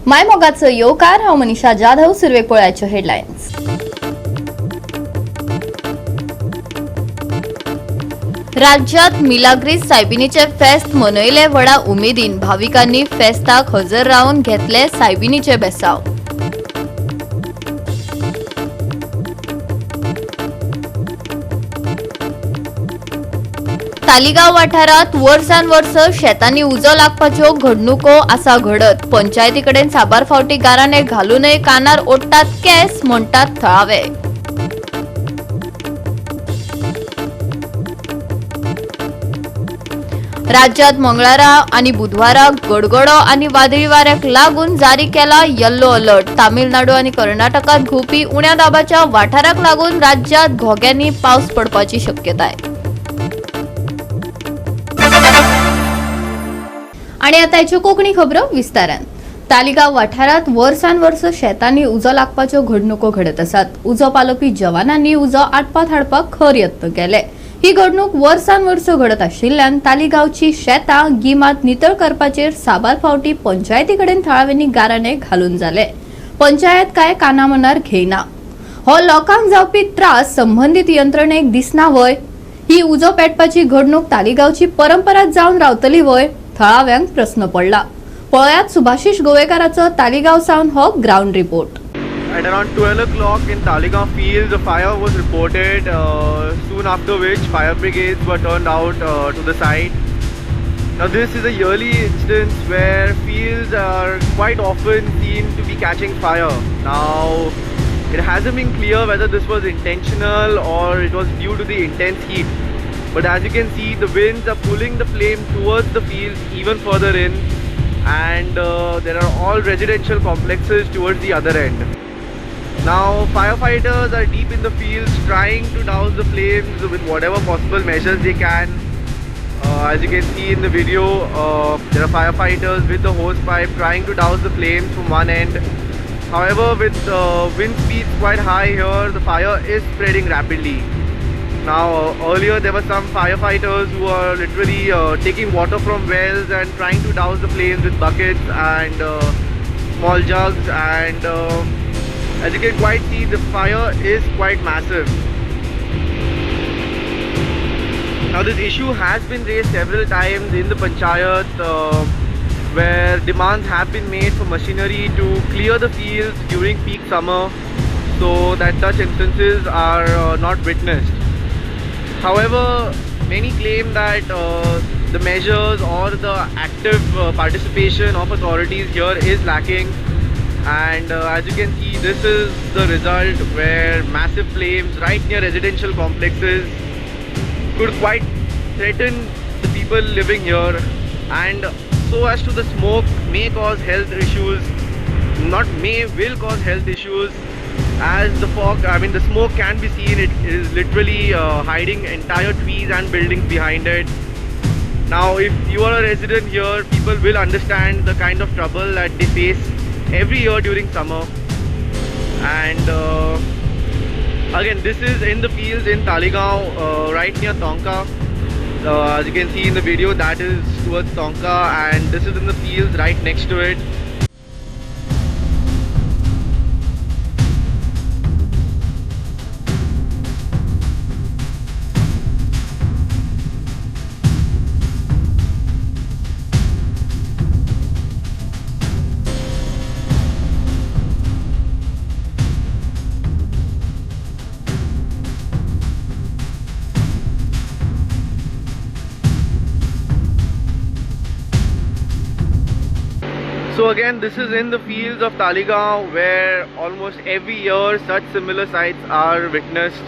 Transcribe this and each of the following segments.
मायमोगाचो येवकार. हांव मनीषा जाधव. सुरवेक पळयाच्यो हेडलायन्स. राज्यात मिलाग्रीस सायबिनीचे फेस्त मनयले व्हडा उमेदीन. भाविकांनी फेस्ताक हजर रावन घेतले सायबिनीचे बेसाव. तालिगांव वाठारात वर्सान वर्स शेतांनी उजो लागपाच्यो घडणुको आसा घडत. पंचायती कडेन साबार फावटी गाराणे घालूनय कानार ओडटात केस, म्हणटात थळावे. राज्यात मंगळारा आनी बुधवारा गडगडो आनी वादळी वाऱ्याक लागून जारी केला येल्लो अलर्ट. तामिळनाडू आनी कर्नाटकात घुंवपी उण्या दाबाच्या वाठाराक लागून राज्यात घोग्यांनी पावस पडपाची शक्यताय. आनी आतां हाच्यो कोंकणी खबरो विस्तारान. तालिगांव वाठारांत वर्सान वर्स शेतांनी उजो लागपाच्यो घडणुको घडत आसात. उजो पालोवपी जवानांनी उजो आटपात हाडपाक खर यत्न केले. ही घडणूक वर्सान वर्स घडत आशिल्ल्यान तालिगांवची शेतां गिमांत नितळ करपाचेर साबार फावटी पंचायती कडेन थळाव्यांनी गाराणे घालून जाले. पंचायत काय कानामनार घेयना. हो लोकांक जावपी त्रास संबंदीत यंत्रणेक दिसना व्हय? ही उजो पेटपाची घडणूक तालिगांवची परंपरा जावन रावतली व्हय? थळाव्यांक प्रस्न पडला. पळयात सुभाषिश गोवेकाराचो तालिगांव सावन हो ground report. At around 12 o'clock in Taleigao fields, a fire was reported, soon after which fire brigades were turned out to the site. Now this is a yearly instance where fields are quite often seen to be catching fire. Now it hasn't been clear whether this was intentional or it was due to the intense heat. But as you can see, the winds are pulling the flame towards the fields even further in, and there are all residential complexes towards the other end. Now firefighters are deep in the fields trying to douse the flames with whatever possible measures they can. As you can see in the video, there are firefighters with the hose pipe trying to douse the flames from one end. However, with wind speeds quite high here, the fire is spreading rapidly. Now earlier there were some firefighters who are literally taking water from wells and trying to douse the flames with buckets and small jugs, and as you can quite see, the fire is quite massive. Now this issue has been raised several times in the panchayat, where demands have been made for machinery to clear the fields during peak summer so that such instances are not witnessed. However, many claim that the measures or the active participation of authorities here is lacking, and as you can see, this is the result where massive flames right near residential complexes could quite threaten the people living here, and so as to the smoke may cause health issues, not may, will cause health issues, as the fog, I mean the smoke can be seen, it is literally hiding entire trees and buildings behind it. Now if you are a resident here, people will understand the kind of trouble that they face every year during summer. And again, this is in the fields in Taleigao, right near Tonka. As you can see in the video, that is towards Tonka, and this is in the fields right next to it. So again, this is in the fields of Taleigao, where almost every year such similar sites are witnessed.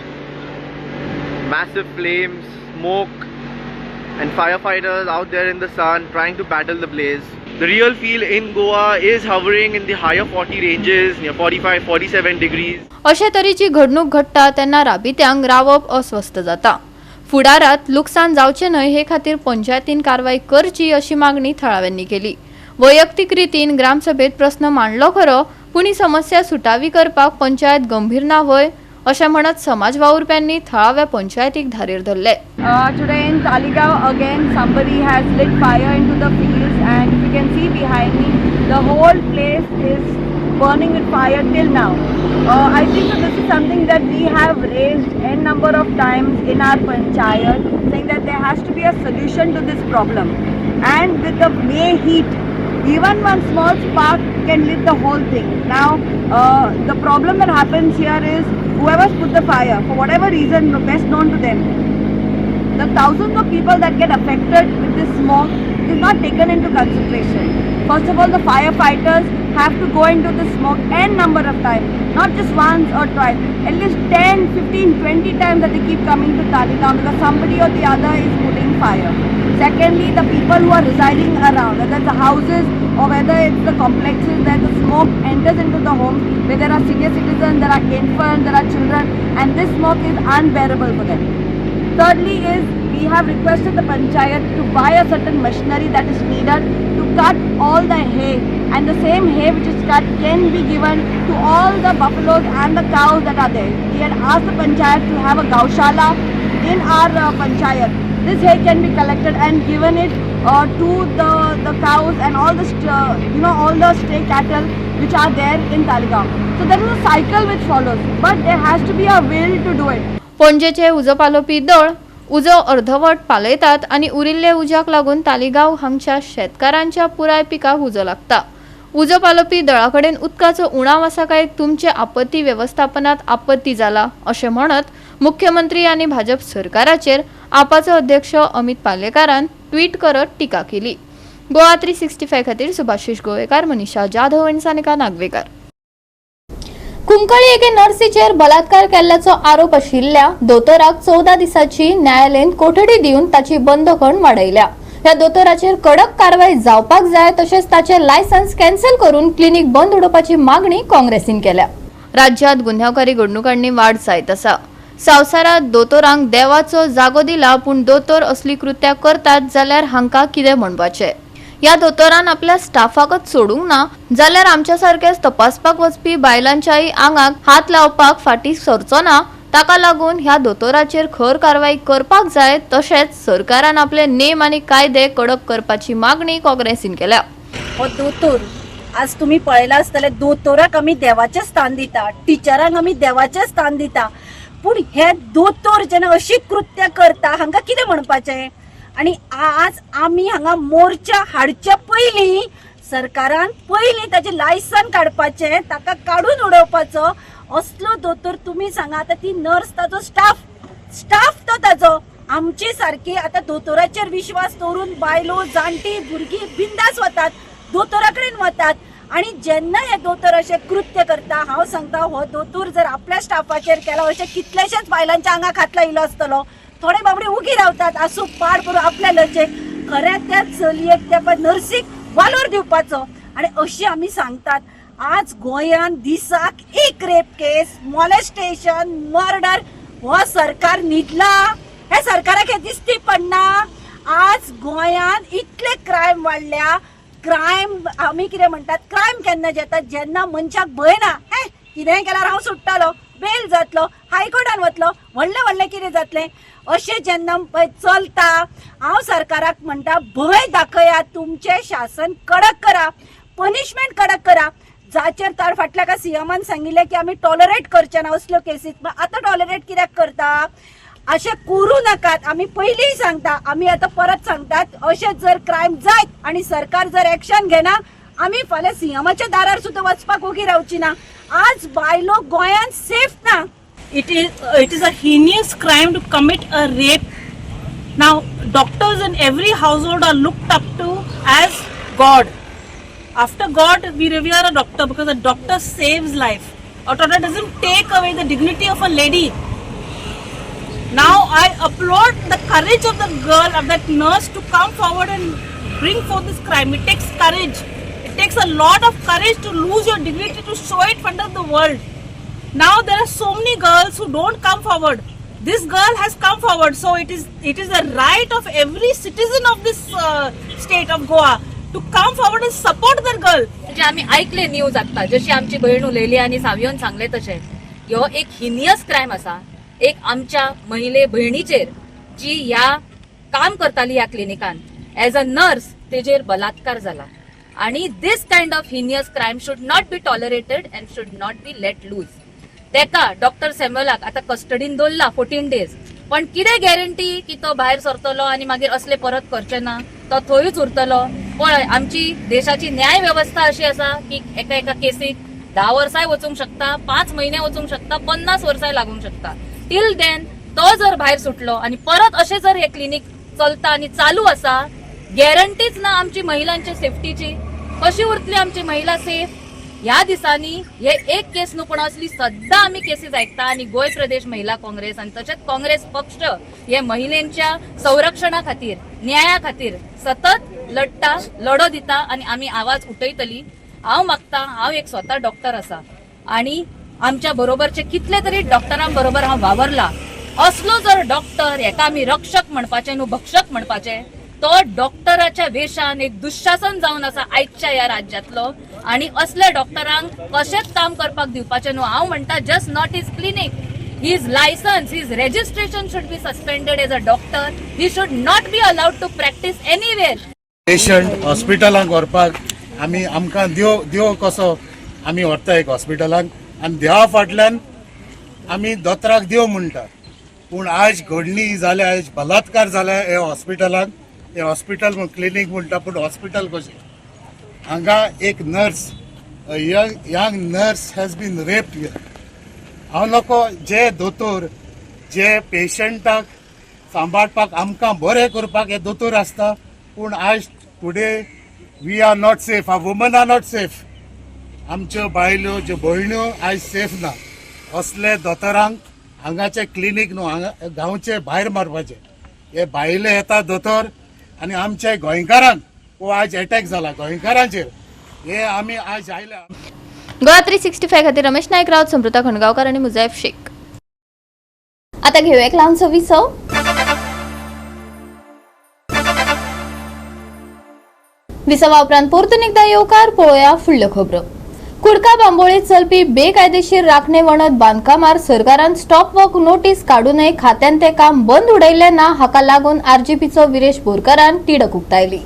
Massive flames, smoke, and firefighters out there in the sun trying to battle the blaze. The real feel in Goa is hovering in the higher 40 ranges, near 45, 47 degrees. अशे तरेची घडणूक घडटा तेन्ना राबित्यांक रावप अस्वस्थ जाता. फुडारात लुकसाण जावचें न्हय हे खातीर पंचायतीन कारवाय करची अशी मागणी थळाव्यांनी केली. वैयक्तीक रितीन ग्रामसभेत प्रस्न मांडलो खरो, पूण ही समस्या सुटावी करपाक पंचायत गंभीर ना व्हय अशें म्हणत समाज वावुरप्यांनी थळाव्या पंचायतीक धारेर धरले. Today in Taleigao again somebody has lit fire into the fields, and if you can see behind me, The whole place is burning with fire till now. I think that this is something that we have raised n number of times in our panchayat, saying that there has to be a solution to this problem. And with the May heat, even one small spark can lit the whole thing. Now, the problem that happens here is whoever's put the fire, for whatever reason best known to them, the thousands of people that get affected with this smoke is not taken into consideration. First of all, the firefighters have to go into the smoke n number of times, not just once or twice, at least 10, 15, 20 times that they keep coming to Taleigao because somebody or the other is putting fire. Secondly, the people who are residing around, whether it's the houses or whether it's the complexes that the smoke enters into the homes, where there are senior citizens, there are infants, there are children, and this smoke is unbearable for them. Thirdly is we have requested the panchayat to buy a certain machinery that is needed to cut all the hay, and the same hay which is cut can be given to all the buffaloes and the cows that are there. We had asked the panchayat to have a gaushala in our panchayat. This hay can be collected and given it to the cows and all the all the stray cattle which are there in Taleigao. So there is a cycle which follows, but there has to be a will to do it. पणजेचे उजो पालोवपी दळ उजो अर्धवट पालयतात आनी उरिल्ले उज्याक लागून तालिगांव हांगच्या शेतकारांच्या पुराय पिकाक उजो लागता. उजो पालोवपी दळा कडेन उदकाचो उणाव आसा काय तुमचे आपत्ती वेवस्थापनात आपत्ती जाला अशें म्हणत मुख्यमंत्री आनी भाजप सरकाराचेर आपाचो अध्यक्ष अमित पालेकारान ट्वीट करत टिका केली. गोवा 365 खातीर सुभाषिश गोवेकार, मनीषा जाधव आनी सानिका नागवेकार. कुंकळी एके नर्सीचेर बलात्कार केल्ल्याचो आरोप आशिल्ल्या दोतोराक 14 दिसांची न्यायालयीन कोठडी दिवन ताची बंदखण वाडयल्या. ह्या दोतोराचेर कडक कारवाय जावपाक जाय, तशेंच ताचें लायसन्स कॅन्सल करून क्लिनीक बंद उडोवपाची मागणी काँग्रेसीन केल्या. राज्यांत गुन्यांवकारी घडणुकांनी वाड जायत आसा. संवसारांत दोतोरांक देवाचो जागो दिला, पूण दोतोर असली कृत्यां करतात जाल्यार हांकां कितें म्हणपाचें? ह्या दोतोरान आपल्या स्टाफाकच सोडूंक ना जाल्यार आमच्या सारकेच तपासपाक वचपी बायलांच्याय आंगाक हात लावपाक फाटीं सरचो ना. ताका लागून ह्या दोतोराचेर खर कारवाय करपाक जाय, तशेंच सरकारान आपले नेम आनी कायदे कडक करपाची मागणी काँग्रेसीन केल्या. हो दोतोर आज तुमी पळयला आसतलें, दोतोराक आमी देवाचें स्थान दिता, टिचरांक आमी देवाचें स्थान दिता, पूण हे दोतोर जेन्ना अशी कृत्य करता हांकां कितें म्हणपाचें? आनी आज आमी हांगा मोर्चा हाडच्या पयलीं सरकारान पयलीं ताचें लायसन काडपाचें, ताका काडून उडोवपाचो. असलो दोतोर तुमी सांगा आतां ती नर्स ताचो स्टाफ तो ताचो आमचे सारकी आतां दोतोराचेर विश्वास दवरून बायलो जाणटी भुरगीं बिंदास वतात, दोतोरा कडेन वतात, आनी जेन्ना हे दोतोर अशें कृत्य करता, हांव सांगता हो दोतोर जर आपल्या स्टाफाचेर केला अशें कितल्याश्याच बायलांच्या आंगाक हात लायलो आसतलो. थोडे बाबडे उगी रावतात, आसूं पाड करूं आपल्या लजेक. खरें त्या चलयेक त्या नर्सीक वालोर दिवपाचो. आनी अशी आमी सांगतात, आज गोंयांत दिसाक एक रेप केस, मॉलेस्टेशन, मर्डर. हो सरकार न्हिदला? हे सरकाराक हे दिसती पडना? आज गोंयांत इतले क्रायम वाडल्या. क्रायम आमी कितें म्हणटात, क्रायम केन्ना येता? जेन्ना मनशाक भंय ना, हे कितेंय केल्यार हांव सुट्टलो, बेल जातलो, हायकोर्टान वतलो, व्हडलें व्हडलें कितें जातलें, अशें जेन्ना पळय चलता. हांव सरकाराक म्हणटा, भंय दाखयात, तुमचें शासन कडक करा, पनिशमेंट कडक करा. जाचेर तार फाटल्या का सीएमान सांगिल्लें की आमी टॉलरेट करचे ना असल्यो केसीस, आतां टॉलरेट कित्याक करता? अशें करूं नाकात. आमी पयलीं सांगता, आमी आतां परत सांगतात, अशें जर क्रायम जायत आनी सरकार जर एक्शन घेना, आमी फाल्यां सीएमाच्या दारार सुद्दां वचपाक ओगी रावची ना. आज बायलो गोंयांत सेफ ना. It is a heinous crime to commit a rape. Now doctors in every household are looked up to as God. After God, we revere a doctor because a doctor saves life. A doctor doesn't take away the dignity of a lady. Now I applaud the courage of the girl, of that nurse, to come forward and bring forth this crime. It takes courage. It takes a lot of courage to lose your dignity, to show it in front of the world. Now there are so many girls who don't come forward. This girl has come forward, so it is the right of every citizen of this state of Goa to come forward and support that girl. म्हणजे आमी ऐकले news आत्ता, जशी आमची भयण उलयली आनी सावियोन सांगले तशें, ह्यो एक हिनियस क्रायम आसा. एक आमच्या महिले भयणीचेर जी ह्या काम करताली ह्या क्लिनिकान एज अ नर्स, तेजेर बलात्कार जाला. आणि this kind of heinous crime should not be tolerated and should not be let loose. तेका डॉक्टर सॅम्युअलाक आतां कस्टडीन दवरला 14 डेज, पण कितें गॅरंटी की तो भायर सरतलो आनी मागीर असले परत करचे ना, तो थंयूच उरतलो. पळय, आमची देशाची न्याय वेवस्था अशी आसा की एका एका केसीक 10 वर्सांय वचूंक शकता, 5 म्हयने वचूंक शकता, 50 वर्सांय लागूंक शकता. टील then तो जर भायर सुटलो आनी परत अशें जर हे क्लिनीक चलता आनी चालू आसा, गॅरंटीच ना आमची महिलांच्या सेफ्टीची. कशी उरतली आमची महिला सेफ ह्या दिसांनी? हे एक केस न्हू, पण असली सद्दां आमी केसीस आयकता. आनी गोंय प्रदेश महिला काँग्रेस आनी तशेंच काँग्रेस पक्ष हे महिलेंच्या संरक्षणा खातीर, न्याया खातीर सतत लढटा, लढो दिता आनी आमी आवाज उठयतली. हांव मागता, हांव एक स्वता डॉक्टर आसा आनी आमच्या बरोबरचे कितले तरी डॉक्टरां बरोबर हांव वावरला. असलो जर डॉक्टर, हेका आमी रक्षक म्हणपाचें न्हू, भक्षक म्हणपाचें. तो डॉक्टराच्या वेशान एक दुःशासन जावन आसा आयच्या ह्या राज्यातलो आणि असल्या डॉक्टरांक कशेंच काम करपाक दिवपाचें न्हू. हांव म्हणटा, just not his clinic, his license, his registration should be suspended as a doctor. He should not be allowed to practice anywhere. Patient हॉस्पिटलांक व्हरपाक आमी आमकां देव देव कसो आमी व्हरता एक हॉस्पिटलांक आनी देवा फाटल्यान आमी दोतोराक देव म्हणटा. पूण आयज घडणी जाल्या, आयज बलात्कार जाल्या हे हॉस्पिटलांत. हे हॉस्पिटल क्लिनीक म्हणटा, पूण हॉस्पिटल कशें? हांगा एक nurse, young young nurse has been raped here. हांव लोक जे दोतोर जे पेशंटाक सांबाळपाक, आमकां बरें करपाक हे दोतोर आसता, पूण आयज today we are not safe, our women are not safe. आमच्यो बायल्यो, ज्यो भयण्यो आयज सेफ ना. असले दोतोरांक हांगाचे क्लिनीक न्हू, हांगा गांवचे भायर मारपाचे. हे भायले येता दोतोर आनी आमचे गोंयकारांक हो आयज एटॅक जाला गोंयकारांचेर. हे आमी आयज आयल्या. गोवा 365 खातीर रमेश नायक राऊत, समृता खंडगावकर आणि मुजैफ शेख. आता घेऊया एक लहानसं विसव. विसवा उपरांत परतून एकदा येवकार. पळोवया फुडल्यो खबरो. कुडका बांबोळीत चलपी बेकायदेशीर राखणे वणत बांदकामार सरकारान स्टॉप वर्क नोटीस काडूनय खात्यान ते काम बंद उडयल्लें ना. हाका लागून आरजीपीचो विरेश बोरकारान तिडक उक्तायली.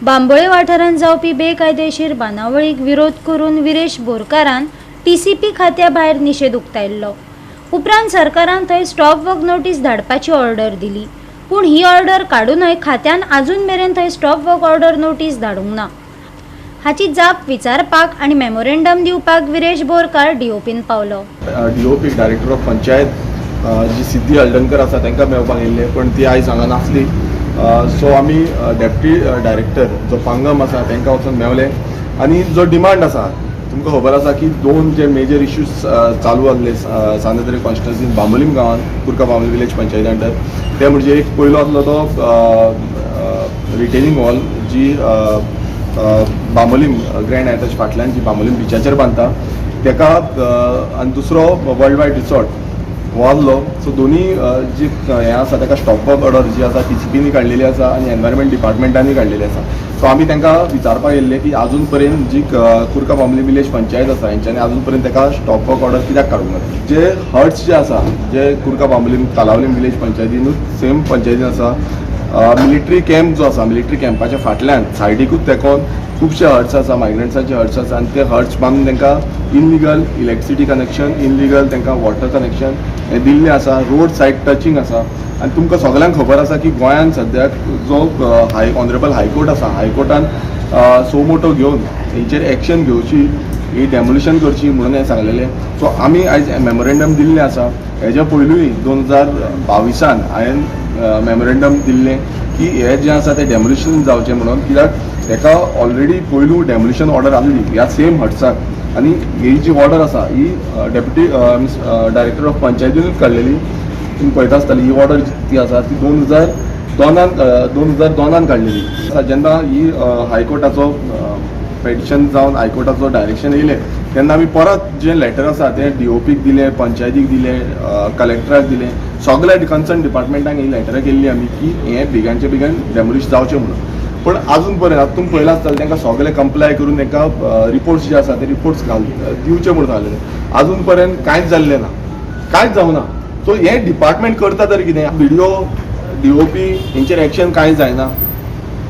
बांबोळे वाठारांत जावपी बेकायदेशीर बांदावळीक विरोध करून विरेश बोरकारान टीसीपी खात्या भायर निशेध उक्तायल्लो. उपरांत सरकारान थंय स्टॉप वर्क नोटीस धाडपाची ऑर्डर दिली, पूण ही ऑर्डर काडूनय खात्यान आजून मेरेन थंय स्टॉप वर्क ऑर्डर नोटीस धाडूंक ना. हाची जाप विचारपाक आनी मेमोरेंडम दिवपाक विरेश बोरकार डीओपीन पावलो. डीओपी, डायरेक्टर ऑफ पंचायत जी सिद्धी हळदणकर आसा, तांकां मेळपाक येयल्ले, पण ती आयज हांगा नासली. सो आमी डेप्टी डायरेक्टर जो पांगम आसा तांकां वचून मेवले आनी जो डिमांड आसा, तुमकां खबर आसा की दोन जे मेजर इश्यूज चालू आहले सांतेरी कॉन्स्टिट्युन्सीन, बांबोलीम गांवांत, कुर्का बांबोली विलेज पंचायती अंडर, ते म्हणजे एक पयलो आसलो तो रिटेनिंग वॉल जी बांबोलीम ग्रँड हायताच्या फाटल्यान जी बांबोलीम बिचाचेर बांदता तेका आनी दुसरो वर्ल्ड वायड रिसॉर्ट हो आसलो. सो दोनी जी हें आसा ताका स्टॉप वर्क ऑर्डर जी आसा टीसीपीनी काडलेली आसा आनी एनवायरमेंट डिपार्टमेंटांनी काडलेली आसा. सो आमी तांकां विचारपाक येयल्ले की आजून पर्यंत जी कुर्का बांबोली विलेज पंचायत आसा, हेंच्यांनी आजून पर्यंत ताका स्टॉप वर्क ऑर्डर कित्याक काडूंक ना? जे हट्स जे आसा, जे कुर्का बांबोलीम कालावलीम विलेज पंचायतीनूच, सेम पंचायतीन आसा, मिलिटरी कॅम्प जो आसा, मिलिटरी कॅम्पाच्या फाटल्यान सायडीकूच तेकोन खुबशे हट्स आसा, मायग्रंट्साचे हट्स आसा आनी ते हट्स बांदून तांकां इनलिगल इलेक्ट्रिसिटी कनेक्शन, इनलिगल तांकां वॉटर कनेक्शन हें दिल्लें आसा. रोड सायड टचिंग आसा आनी तुमकां सगल्यांक खबर आसा की गोंयांत सद्याक जो हाय ऑनरेबल हायकोर्ट आसा, हायकोर्टान सो मोटो घेवन हेंचेर एक्शन घेवची, ही डेमोलिशन करची म्हणून हें सांगलेलें. सो आमी आयज मेमोरेंडम दिल्लें आसा. हेज्या पयलूय 2022 हांवें मेमोरेंडम दिल्लें की हे जें आसा तें डेमोलिशन जावचें म्हणून, कित्याक हेका ऑलरेडी पयलू डेमोलिशन ऑर्डर आसली ह्या सेम हट्साक आनी ही जी ऑर्डर आसा ही डेप्युटी डायरेक्टर ऑफ पंचायतीनूच काडलेली. तुमी पळयता आसतली, ही ऑर्डर ती आसा ती 2002 कान काडलेली आसा. जेन्ना ही हायकोर्टाचो पेटिशन जावन हायकोर्टाचो डायरेक्शन येयलें, तेन्ना आमी परत जें लेटर आसा तें डीओपीक दिलें, पंचायतीक दिलें, कलेक्टराक दिलें, सगल्या कन्सर्न डिपार्टमेंटांक ही लेटरां केल्ली आमी की हें बेगानचे बेगीन डेमोलिश जावचें म्हणून. पण आजून पर्यंत आतां तुमी पळयलां आसतलें, तांकां सगळे कंप्लाय करून तांकां रिपोर्ट्स जे आसा ते रिपोर्ट्स घाल दिवचे म्हणून सांगलेले. आजून पर्यंत कांयच जाल्लें ना, कांयच जावना. सो हें डिपार्टमेंट करता तरी कितें? बीडीओ, डीओपी हेंचेर एक्शन कांय जायना.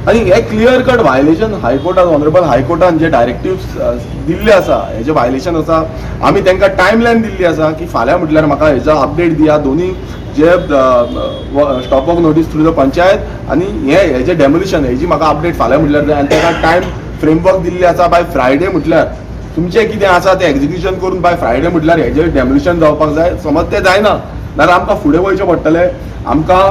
आनी हे क्लियर कट व्हायलेशन हायकोर्टान, ऑनरेबल हायकोर्टान जे डायरेक्टिव्स दिल्ले आसा हेजे व्हायलेशन आसा. आमी तांकां टायमलायन दिल्ली आसा की फाल्यां म्हटल्यार म्हाका हेजो अपडेट दिया, दोनी जे stop work notice through the panchayat आनी हे हेजे डेमोलिशन हेजी म्हाका अपडेट फाल्यां म्हटल्यार जाय. आनी ताका टायम फ्रेमवर्क दिल्ली आसा, बाय फ्रायडे म्हटल्यार तुमचें कितें आसा तें एक्जिक्युशन करून बाय फ्रायडे म्हटल्यार हेजें डेमोलिशन जावपाक जाय. समज तें जायना जाल्यार आमकां फुडें वयचें पडटलें, आमकां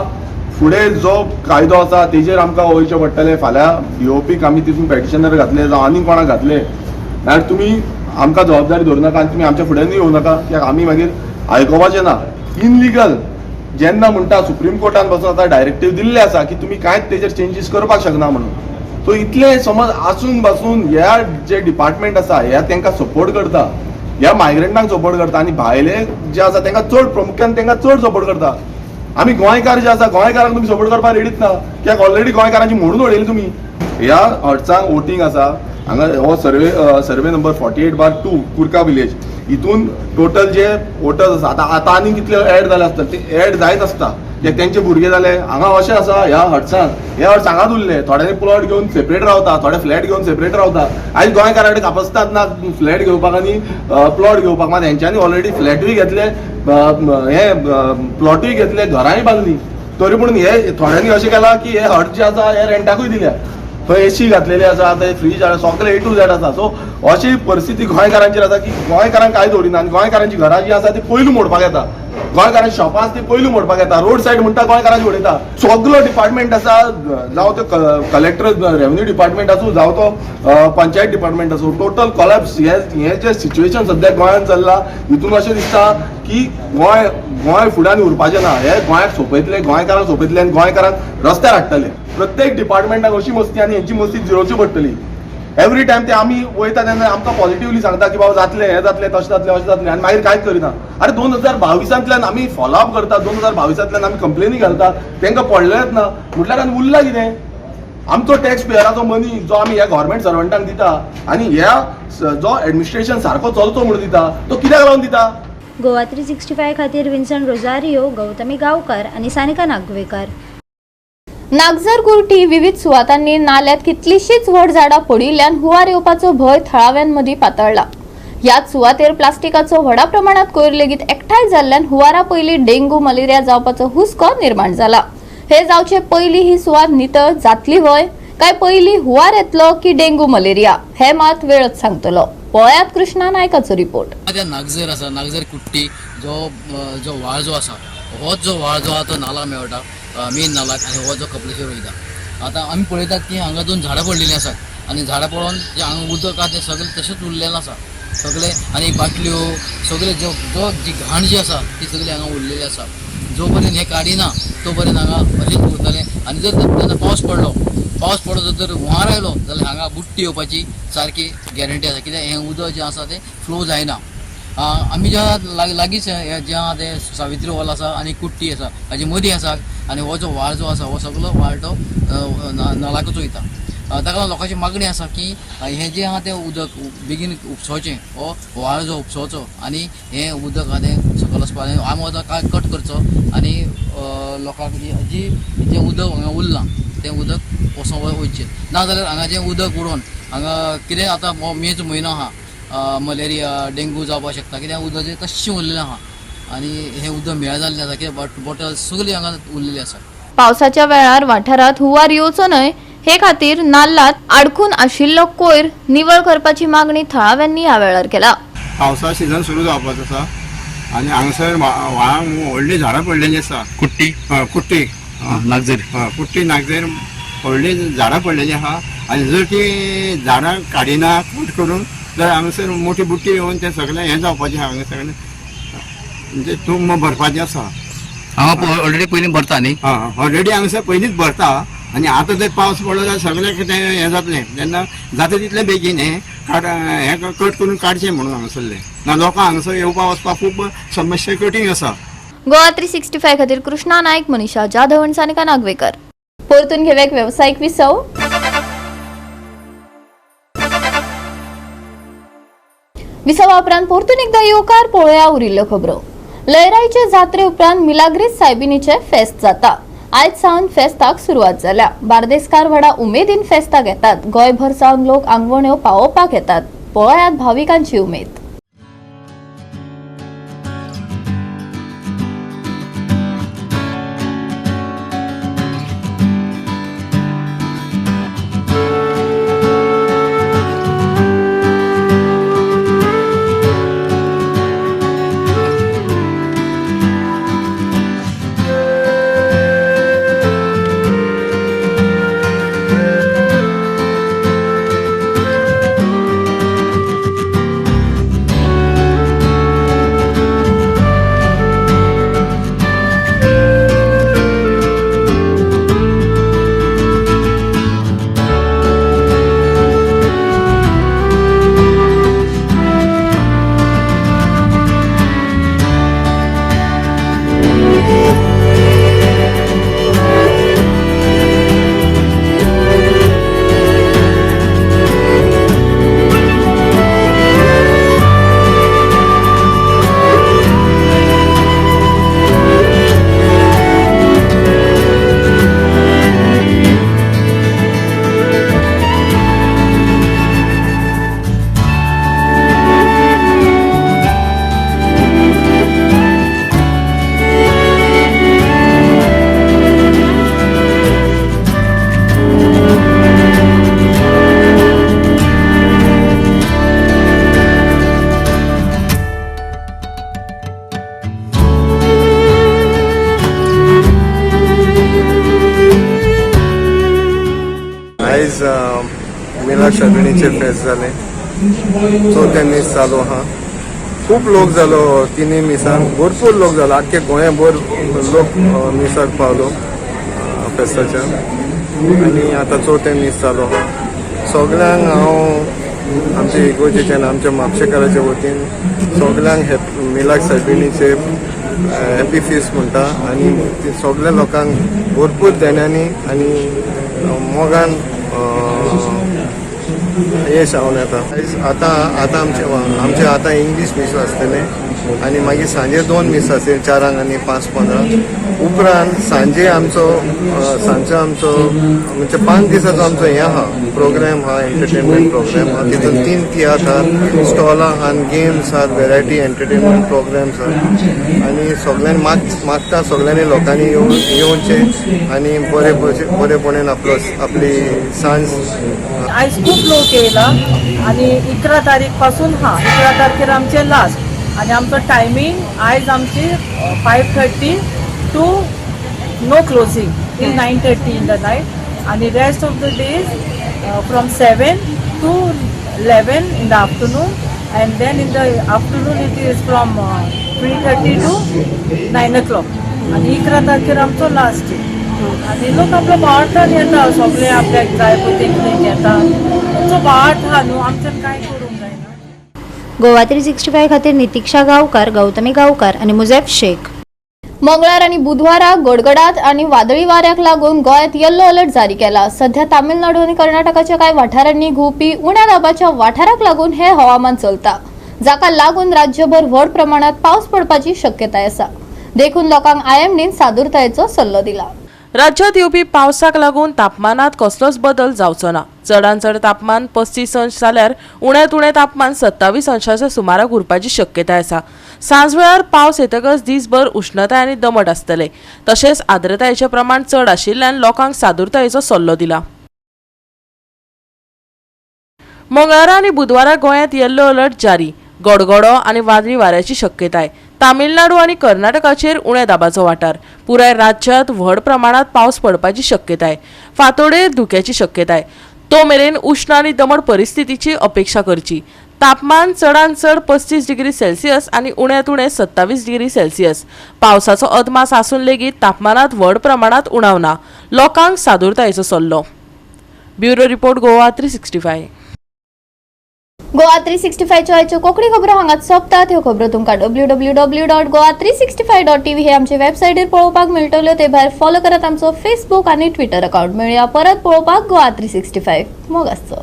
फुडें जो कायदो आसा तेजेर आमकां वयचें पडटलें. फाल्यां डीओपीक आमी तितून पेटिशनर घातले जावं आनी कोणाक घातले जाल्यार तुमी आमकां जबाबदारी धरूं नाका आनी तुमी आमच्या फुड्यानूय येवं नाका, कित्याक आमी मागीर आयकोपाचें ना. इनलिगल जेन्ना म्हणटा, सुप्रीम कोर्टान पासून आतां डायरेक्टीव दिल्ले आसा की तुमी कांयच तेजेर चेंजीस करपाक शकना म्हणून. सो इतलें समज आसून बासून ह्या जे डिपार्टमेंट आसा ह्या तांकां सपोर्ट करता, ह्या मायग्रंटांक सपोर्ट करता आनी भायले जे आसा तांकां चड प्रामुख्यान तांकां चड सपोर्ट करता. आमी गोंयकार जे आसा, गोंयकारांक तुमी सपोर्ट करपाक रेडीच ना, कित्याक ऑलरेडी गोंयकारांची मोडून उडयली तुमी. ह्या हर्ट्सांक वोटींग आसा हांगा, हो survey number 48/2 Curca village, हितून टोटल जे वोटर्स आसा आतां आतां आनी कितले एड जाले आसतले ते एड जायत आसता, कित्याक तेंचे भुरगे जाले हांगा. अशें आसा, ह्या हर्ट्सान हे हर्ट्स हांगाच उरले, थोड्यांनी प्लॉट घेवन सेपरेट रावता, थोडे फ्लॅट घेवन सेपरेट रावता. आयज गोंयकारां कडेन कापस्ताद ना फ्लॅट घेवपाक आनी प्लॉट घेवपाक, मात हेंच्यांनी ऑलरेडी फ्लॅटूय घेतले, हे प्लॉटूय घेतले, घरांय बांदली. तरी पूण हे थोड्यांनी अशें केलां की हे हट जे आसा हे रेंटाकूय दिल्या. थंय एसी घातलेली आसा, थंय फ्रीज आसा, सगळें ए टू झॅड आसा. सो अशी परिस्थिती गोंयकारांचेर आसा की गोंयकारांक कांय दवरिना आनी गोंयकारांची घरां जीं आसा ती पयलू मोडपाक येता, गोंयकारांची शॉपां आसा ती पयलू मोडपाक येता, रोड सायड म्हणटा गोंयकारांची उडयता. सगलो डिपार्टमेंट आसा, जावं तो कलेक्टर रेव्हन्यू डिपार्टमेंट आसूं, जावं तो पंचायत डिपार्टमेंट आसूं, टोटल कोलॅप्स. हे हे जे सिच्युएशन सद्याक गोंयांत चल्लां हितून अशें दिसता की गोंय गोंय फुड्यान उरपाचें ना. हे गोंयाक सोंपयतले, गोंयकारांक सोंपयतले आनी गोंयकारांक रस्त्यार हाडटले. प्रत्येक डिपार्टमेंटाक अशी मस्ती आनी हेंची मस्ती जिरोची पडटली. एवरी टायम ते आमी वयता तेन्ना आमकां पॉझिटिवली सांगता की बाबा जातलें, हें जातलें, तशें जातलें, अशें जातलें, आनी मागीर कांयच करिना. अरे, 2022तांतल्यान आमी फॉलो अप करता, 2022तांतल्यान आमी कंप्लेनी घालता, तांकां पडलेंच ना म्हटल्यार आनी उरला कितें? आमचो टॅक्स पेयराचो मनी जो आमी ह्या गव्हर्मेंट सर्वंटांक दिता आनी ह्या जो एडमिनिस्ट्रेशन सारको चलचो म्हणून दिता, तो कित्याक लागून दिता? गोवा 365 खातीर विन्सन रोजारियो, गौतमी गांवकर आनी सानिका नागवेकर. नागझर कुर्टी विविध सुवातांनी नाल्यात कितलीशीच व्हड झाडां पडिल्ल्यान हुंवार येवपाचो भंय थळाव्यांमदीं पातळ्ळा. ह्याच सुवातेर प्लास्टिकाचो व्हडा प्रमाणात कोयर लेगीत एकठांय जाल्ल्यान हुंवारा पयलीं डेंग्यू मलेरिया जावपाचो हुस्को निर्माण जाला. हे जावचे पयलीं ही सुवात नितळ जातली व्हय, काय पयलीं हुंवार येतलो की डेंग्यू मलेरिया, हे मात वेळच सांगतलो. पळयात कृष्णा नायकाचो रिपोर्ट. त्या नागझर आसा, नागझर कुट्टी जो जो व्हाळ जो आसा, होच जो व्हाळ जो आहा तो नाला मेळटा, मेन नालाक, आनी हो जो कपलेश्वर वयता. आतां आमी पळयतात की हांगा दोन झाडां पडलेलीं आसात आनी झाडां पळोवन जें हांगा उदक आहा तें सगळें तशेंच उरलेलें आसा सगळें, आनी बाटल्यो सगळें जो जो जी घाण जी आसा ती सगळी हांगा उरलेली आसा. जो पर्यंत हें काडिना तो पर्यंत हांगा अशेंच उरतलें. आनी जर तेन्ना पावस पडलो, जर हुंवार आयलो जाल्यार हांगा बुडटी येवपाची सारकी गॅरंटी आसा, कित्याक हें उदक जें आसा तें फ्लो जायना. आमी ज्या लागींच हें जें आहा तें सावित्री हॉल आसा आनी कुट्टी आसा हाजे मदीं आसा, आनी हो जो व्हाळ जो आसा हो सगलो व्हाळ तो नलाकूच वयता. ताका लागून लोकांची मागणी आसा की हें जें आहा तें उदक बेगीन उपसोचें, हो व्हाळ जो उपसोचो आनी हें उदक आहा तें सकयल वचपा आनी आमी वता कट करचो आनी लोकांक जी जें उदक हांगा उरलां तें उदक वचोन वयचें. ना जाल्यार हांगा जें उदक उडोवन हांगा कितें आतां हो मेचो म्हयनो आहा, मलेरिया डेंगू जावपाक शकता, कित्याक उदक जें तश्शें उरलेलें आहा आनी हें उदक म्हेळ जाल्लें आसा, कित्याक बॉटल सगळी हांगा उरलेली आसा. पावसाच्या वेळार वाठारात हुंवार येवचो न्हय हे खातीर नाल्लात आडखून आशिल्लो कोयर निवळ करपाची मागणी थळाव्यांनी ह्या वेळार केला. पावसा सिजन सुरू जावपाचो आसा आनी हांगासर व्हाळांक व्हडलीं झाडां पडलेलीं आसा. कुट्टी. हय, कुट्टी. नागझरी. हय, कुट्टी नागझर व्हडलीं झाडां पडलेलीं आहा आनी जर ती झाडां काडिना कट करून जाल्यार हांगासर मोठी बुट्टी येवन तें सगळें हें जावपाचें आहा. हांगा सगळें म्हणजे तूं भरपाचें आसा. हांगा ऑलरेडी पयलीं भरता न्ही? हय, ऑलरेडी हांगासर पयलींच भरता आनी आतां जर पावस पडलो जाल्यार सगळें कितें हें जातलें. तेन्ना जाता तितलें बेगीन हें काड, हें कट करून काडचें म्हणून हांगासरलें ना लोकांक हांगासर येवपा वचपाक खूब समस्या कठीण आसा. गोवा 365 खातीर कृष्णा नायक, मनीषा जाधव आनी सानिका नागवेकर. परतून घेवया एक वेवसायीक विसव. विसवा उपरांत परतून एकदा येवकार. पळोवया उरिल्ल्यो खबरो. लयराईचे जात्रे उपरांत मिलाग्रीस सायबिनीचे फेस्त जाता. आयज सावन फेस्ताक सुरवात जाल्या. बार्देसकार व्हडा उमेदीन फेस्ताक येतात. गोंयभर सावन लोक आंगवण्यो पावोवपाक येतात. पळयात भाविकांची उमेद. आयज मिलाद शर्बणीचे फेस्त जालें. चवथें मीस चालू आहा. खूब लोक जालो. तिनूय मिसांक भरपूर लोक जालो. आख्खे गोंयभर लोक मिसाक पावलो फेस्ताच्या. आनी आतां चवथें मीस चालू आहा. सगल्यांक हांव आमचे इगोर्जेच्यान आमच्या म्हापशेकाराच्या वतीन सगल्यांक मिलाद सायबिणीचे हॅपी फिस्ट म्हणटा आनी सगल्या लोकांक भरपूर देण्यांनी आनी मोगान येश हांव येता. आतां आतां आमचे आमचे आतां इंग्लीश मीस आसतलें आनी मागीर सांजे 2 मीस आसतले, 4 आनी 5:15. उपरांत सांजे आमचो सांजचो आमचो म्हणजे 5 दिसाचो आमचो हें आहा प्रोग्राम आहा, एंटरटेनमेंट प्रोग्राम आहा. तितून 3 तियात्र आहात, स्टॉलां आहात, गेम्स आहात, वेरायटी एंटरटेनमेंट प्रोग्राम्स आहात. आनी सगल्यांनी मागता सगल्यांनी लोकांनी येवचें आनी बरे बरेपणान आपलो आपली सांज. आयज खूब लोक येयला आनी 11 तारीख पासून हा 11 तारखेर आमचें लास्ट आनी आमचो टायमींग आयज आमची 5:30 to no closing till 9:30 in the night आनी rest of the days from 7 to 11 in the afternoon and then in the afternoon it is from 3:30 to 9 o'clock. आनी 11 तारखेर आमचो लास्ट डे. आनी लोक आपलो बोवाळान येता, सगळे आपल्याक जाय पळय तें कितें घेता. तुमचो बोवाळ आहा न्हू, आमच्यान कांय करूंक जायना. गोवा 365 खातीर नितिक्षा गांवकार, गौतमी गांवकार आनी मुजेफ शेख. मंगळार आनी बुधवारा गडगडाट आनी वादळी वाऱ्याक लागून गोंयांत येल्लो अलर्ट जारी केला. सध्या तामिळनाडू आनी कर्नाटकाच्या कांय वाठारांनी घुंवपी उण्या दाबाच्या वाठाराक लागून हे हवामान चलता, जाका लागून राज्यभर व्हड प्रमाणात पावस पडपाची शक्यताय आसा. देखून लोकांक आयएमडीन सादुरतायेचो सल्लो दिला. राज्यात येवपी पावसाक लागून तापमानात कसलोच बदल जावचो ना. चडान चड तापमान 35 अंश जाल्यार उण्यांत उणें तापमान 27 अंशाच्या सुमाराक उरपाची शक्यताय आसा. सांजवेळार पावस येतकच दिसभर उश्णताय आनी दमट आसतले. तशेंच आर्द्रतायेचें प्रमाण चड आशिल्ल्यान लोकांक सादुरतायेचो सल्लो दिला. मंगळारा आनी बुधवारा गोंयांत येल्लो अलर्ट जारी. गडगडो आनी वादळी वाऱ्याची शक्यताय. तामिळनाडू आनी कर्नाटकाचेर उण्या दाबाचो वाठार. पुराय राज्यांत व्हड प्रमाणात पावस पडपाची शक्यताय. फांतोडेर धुक्याची शक्यताय. तो मेरेन उश्ण आनी दमट परिस्थितीची अपेक्षा करची. तापमान चडान चड 35 डिग्री सेल्सियस आनी उण्यांत उणें 27 डिग्री सेल्सियस. पावसाचो अदमास आसून लेगीत तापमानात व्हड प्रमाणात उणाव ना. लोकांक सादुरतायेचो सल्लो. Bureau report, Goa 365. Goa 365च्यो आयच्यो कोंकणी खबरो हांगाच सोंपतात. ह्यो खबरो तुमकां www.goa365.tv हे आमचे वेबसायटीर पळोवपाक मेळटल्यो. ते भायर फॉलो करात आमचो फेसबूक आनी ट्विटर अकाउंट. मेळया परत पळोवपाक गोवा 365. मोग आसचो.